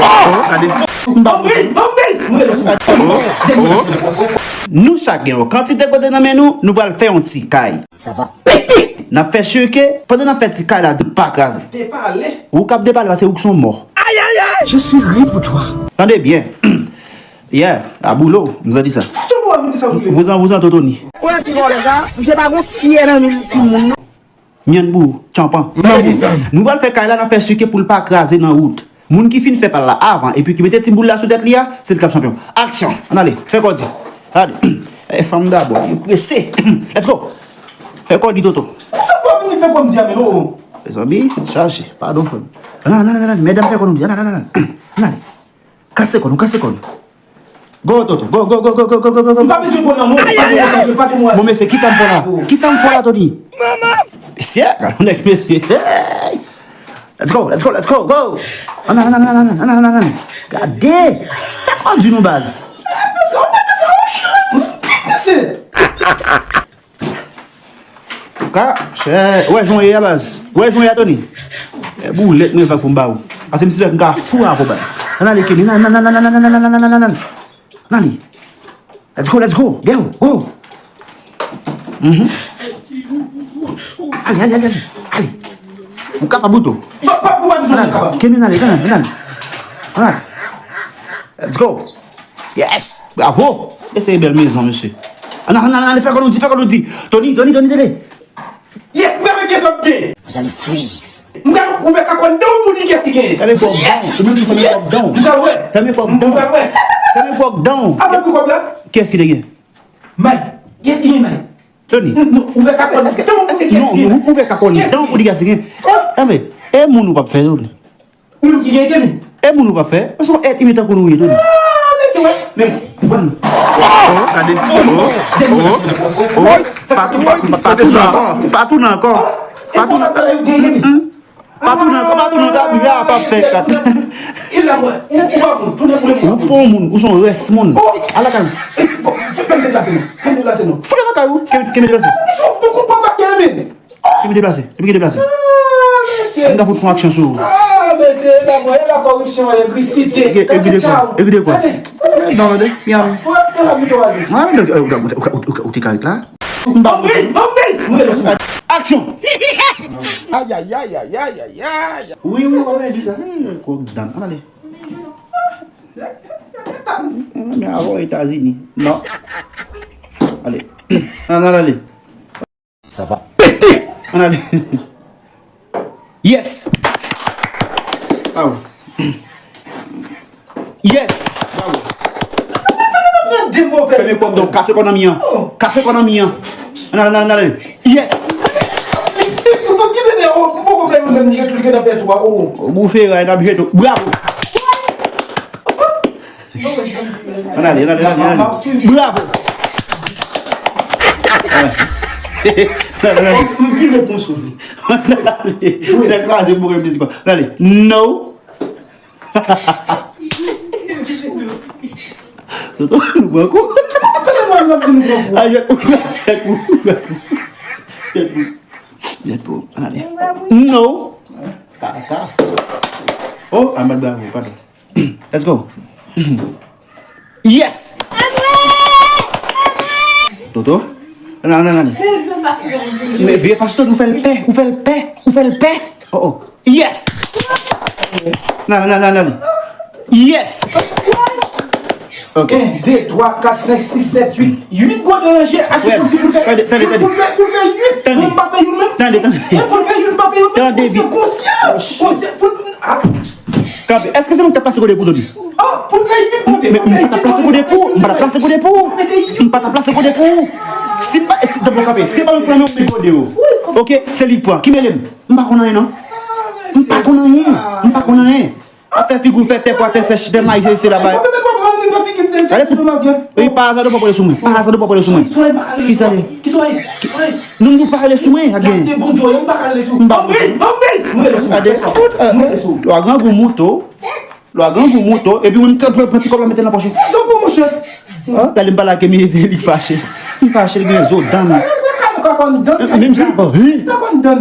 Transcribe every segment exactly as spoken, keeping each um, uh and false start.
Oh, gade. M pa konprann. Nou chak gen yon kantite kote nan men nou, nou pral fè yon ti kay. Sa va pete! N ap fè sure ke, pandan n ap fè ti kay la, di pa kraze. Depale. Ou k ap depale, paske ou k son mò. Ayayay! Je suis ri pour toi. Tande byen. Yeah, a boulo, m santi sa. Sou mwen, m di sa, m di. Vouzan, vouzan, Totoni. Ou wè ti vòlè sa? Misye pa gon tiyè nan men tout moun, non. Myann pou ou, tchanpan. Nou pral fè kay la, n ap fè sure ke pou l pa kraze nan wout. Moun ki fin fè pa l la avan, epi ki mete ti boul la sou tèt li a, se li k ap chanpyon. Aksyon! Ann ale, fè kò di. Gade. E fanm dabò, yo prese. Let's go! Fè kò di, Toto. Sa pa vin fè kò m di a, men non. Mezanmi, chaje. Padon, frè m. Ann ale, ann ale, ann ale. Medam fè kò nou di. Ann ale, ann ale, ann ale. Ann ale. Kase kò nou, kase kò nou. Go, Toto. Go, go, go. M pa bezwen konn nan non. Pa gen mwen, pa gen mwen. Bon, mesye, kisa m fè la? Kisa m fè la, Tony? Mesye, gade nèg, mesye. Hey! Let's go, let's go, let's go, go! Ann ale, ann ale, ann ale, ann ale, ann ale. Gade! Sa k ap di nou, baz? Mesye, mesye. Ka, chè, ou wè jan w ye a, baz? Ou wè jan w ye a, Tony? E boulèt mwen vag pou m ba ou. Paske m si m ka fou avè w, baz. Ann ale, Kenny, nan, nan, nan. Ann ale. Let's go, let's go. Go, go. Mhm. Ale, ale, ale, ale. Ale. Ou kapab, ou tou. Ann ale. Kenny, ann ale, ann ale, ann ale. Ann ale. Let's go. Yes! Bravo! E se bèl mezon, mesye. Ann, ann, ann, ann, fè kò nou di, fè kò nou di. Tony, Tony, Tony, Tony. Yes, m gade kiyès ap gen. Vous allez fuir. M gade ouvè kakòn dan w pou di kiyès ki genyen. Fèmen pòk dan. Ou menm tou fèmen pòk dan. M gade wè. Fèmen pòk dan. M gade wè. Fèmen pòk dan. Apre pou kòb la. Kiyès ki te gen? May. Kiyès ki gen may? Tony. Non, non, ouvè kakòn. Èske, èske kiyès ki gen? Non, ou ouvè kakòn dan pou di kiyès ki gen. Enben, e moun ou p ap fè, Tony. Ou menm ki gen Kenny. E moun ou pa fè, se yon èt imen tankou nou ye, Tony. Ah, mesye, wè. Men, bon. Oh, gade. Oh, oh, oh. Pa tou, pa tou, pa tou nan ankò. Pa tou nan ankò. Pa tou nan ankò. Mm-mm. Pa tou nan ankò, pa tou nan ankò, ya, pa fè kat. Il la, mwen. Ou, ou pa bon, tounen pou le moun. Ou pa yon moun, ou se yon rès moun. Oh. Ala kay ou. Bon, fè, fè m deplase, non. Fè m deplase, non. Fè m deplase. Misye, poko pa anbake, men. Epi deplase, epi deplase. Ah, mesye. Mwen ka fout fè yon aksyon sou ou. Ah, mesye, e la, mwen, e la kòripsyon ye, grisite. Epi de kwa, epi de kwa. Non, tande, myann. Ou te ka ret la. Aksyon. Ayayayayayayay. Wi, wi, wi, di sa. Hmm, kòk dan. Ann ale. Men avè w Etazini. Non. Ale. Ann ale. Sa va pete! Ann ale. Yes! Aw. Yes! Bravo. Fèmen pòt dan, kase kò nan mi an. Kase kò nan mi an. Ann ale, ann ale, ann ale. Yes! Ou boufe ray, n ap jete w. Bravo! Ann ale, ann ale, ann ale, ann ale. Bravo! M vire pou sou li. Ann ale. Nèg kraze pou mwen, ann ale. No. Toto, nou pran kou. Ay, jèt pou, jèt pou, jèt pou. Jèt pou, jèt pou. Ann ale. No. Kaka. Oh, a bat bravo, padon. Let's go. Yes! Toto? Nan, nan, nan. Men vye fason ou fè l pè, ou fè l pè, ou fè l pè. Oh, oh. Yes! Nan, nan, nan, nan. Yes! Ok. En, de, twa, kat, senk, sis, sèt, uit. Uit gwo ranje ak yon ti pou l fè. Tande, tande, tande. Pou l fè, pou l fè uit. Tande. Pou l pa fè youn menm. Tande, tande. E pou l fè youn, pa fè youn menm. Tande byen. Konsyan, konsyan. Konsyan, pou l, ah. Kanpe. Èske se mwen ki t ap plase kote pou Tony? Ah, pou l fè uit, kanpe. Men, men, m pa t ap plase kote pou, m pa t ap plase kote pou. M pa t ap plase kote pou. Si m pa, si, tanpon kanpe. Si m pa pran yon mil gode yo. Ok, se li k pran. Ki mele m? M pa konn anyen, non. M pa konn anyen. M pa konn anyen. Ap fè figi w fè tè pwa tè sèch, tè mayi se la bay. Gade pou. Wi, pa aza de pwa pale sou mwen. Pa aza de pwa pale sou mwen. Kisa li? Kisa li? Non, nou pa rele sou mwen, ak gen. M pa. Gade, fout, euh, lwa grangou mouto. Lwa grangou mouto. Epi ou menm pran, pran ti kòb la mete nan pòch ou. Fè sa pou monchè. Gade m pale ak Emi, li fache. Li fache, li gen zo dan. Menm jan ankò.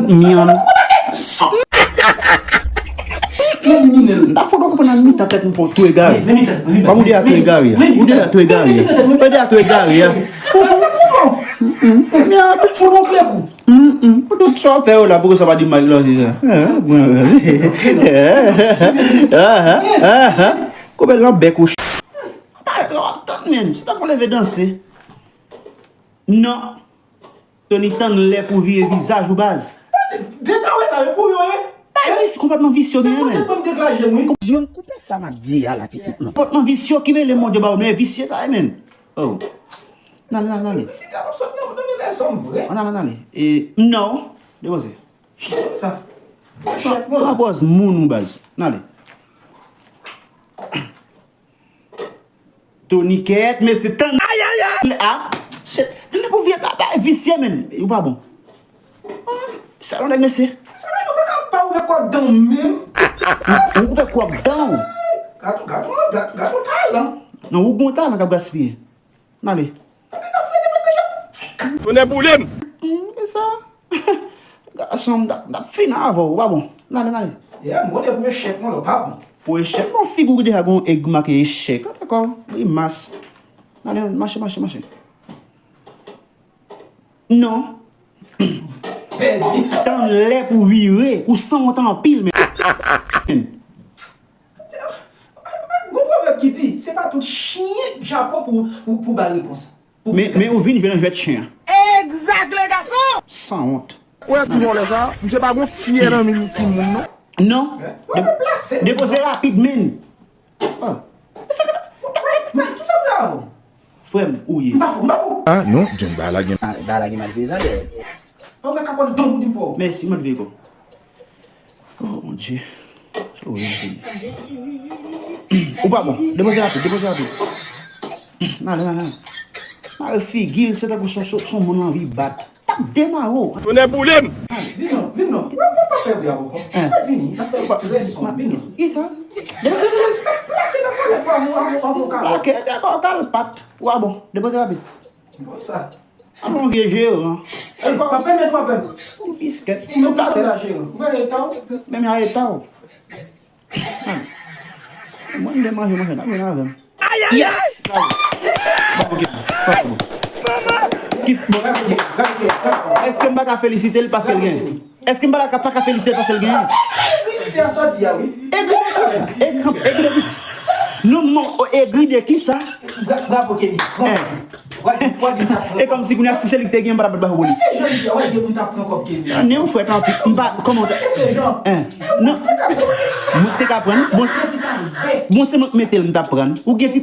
Myann. Eliminel. M ta fout ou konprann nan mitan tèt mwen pou tou egare. Kòm ou deja tou egare a. Ou deja tou egare a. Ou deja tou egare a. Fou. Mèd. Fout ou klekou. Pou tout sa w ap fè yo la, poukisa w pa di Mike Lordy sa? Koupe l nan bèk ou. Pa w ap tann menm. Se tankou leve danse. Non. Tony, tann lè pou vire vizaj ou, baz. Detawe sa yo pou yo ye. Bay visye, konpòtman visye w genyen, men. Yon koupe sa m ap di a la, pitit mwen. Konpòtman visye w ki rele Bondye ba w, men visye sa ye, men. Oh. N ale, n ale, n ale. An ale, n ale. E, non. Depoze. Sa. Pran pòz moun ou, baz. N ale. Tonikèt, mesye, tann. Ay, ay, ay. Ah, shit. Tann pou vye, ba, ba, visye, men. Ou pa bon. Ah, sa yon nèg, mesye. Sa vle di ou pa ka pa ouvè kòk dan w menm. Ou, ou ouvè kòk dan w. Gad, gad, gad, gad yon talan. Non, ou gon talan k ap gaspiye. N ale. Tonnè boule m! Hmm, kisa? Gason, m t ap, m t ap fini avè w, ou pa bon. N ale, n ale. Yeah, m konnen pou echèk mwen la, ou pa bon. Pou echèk, bon, figi w deja gon èg make echèk. Ah, dakò, grimas. N ale, mache, mache, mache. Non. Pèdi. Tann lè pou vire, ou sanwont anpil, men. Gon pwovèb ki di, se pa tout chen Japon pou, pou, pou ba l repons. Men, men ou vin jwe nan jwèt chen an. Exact, les garçons! Sanwont. Ou wè ti vòlè sa, misye pa gon ti ènmi pou moun, non. Non. Depoze rapid, men. Ah. Men kisa m fè avè w? Frè m, ou ye. M pa fou, m pa fou. Ah, non, John, bagay la gen. Ah, bagay la gen malfezan dèyè. Ou wè kapòt don pou di m fò. Mèsi, mwen veye kò. Oh, mon Dieu. Ou pa bon. Depoze rapid, depoze rapid. N ale, n ale, n ale. Mare figi l, se tankou son, son, son moun l anvi bat. T ap demare w. Tonnè boule m! Vin non, vin non. Ou pa fè bri avè w. Vini, n ap fè trè sonb, vin non. Kisa? Depoze, depoze. Plake nan kòlèt pou avou, avou, avoka. Plake, te avoka l pat. Ou pa bon. Depoze rapid. Bon sa. Alon vye jeran. Ey, pa, pa pèmèt w avè m. Ou biskèt. Ou menm sa la jeran. Ou wè eta w? Menm jan eta w. Mwen m de manje, manje, n ap vin avè m. Yes! Bravo. Bravo, Kevin. Bravo. Kis, bon. Èske m pa ka felisite l paske l genyen? Èske m pa ka, pa ka felisite l paske l genyen? Egri de kisa? Egri de kisa? Non, non, egri de kisa? Bravo, Kenny. Bravo. E kòmsi kounye a, si se li k te gen, m pa t ap ba ou li. Nen ou fwèt anpil. M pa, kòman ou ta. Non. Mwen te ka pran. Bon, se mwen k mete l, m t ap pran. Ou gen ti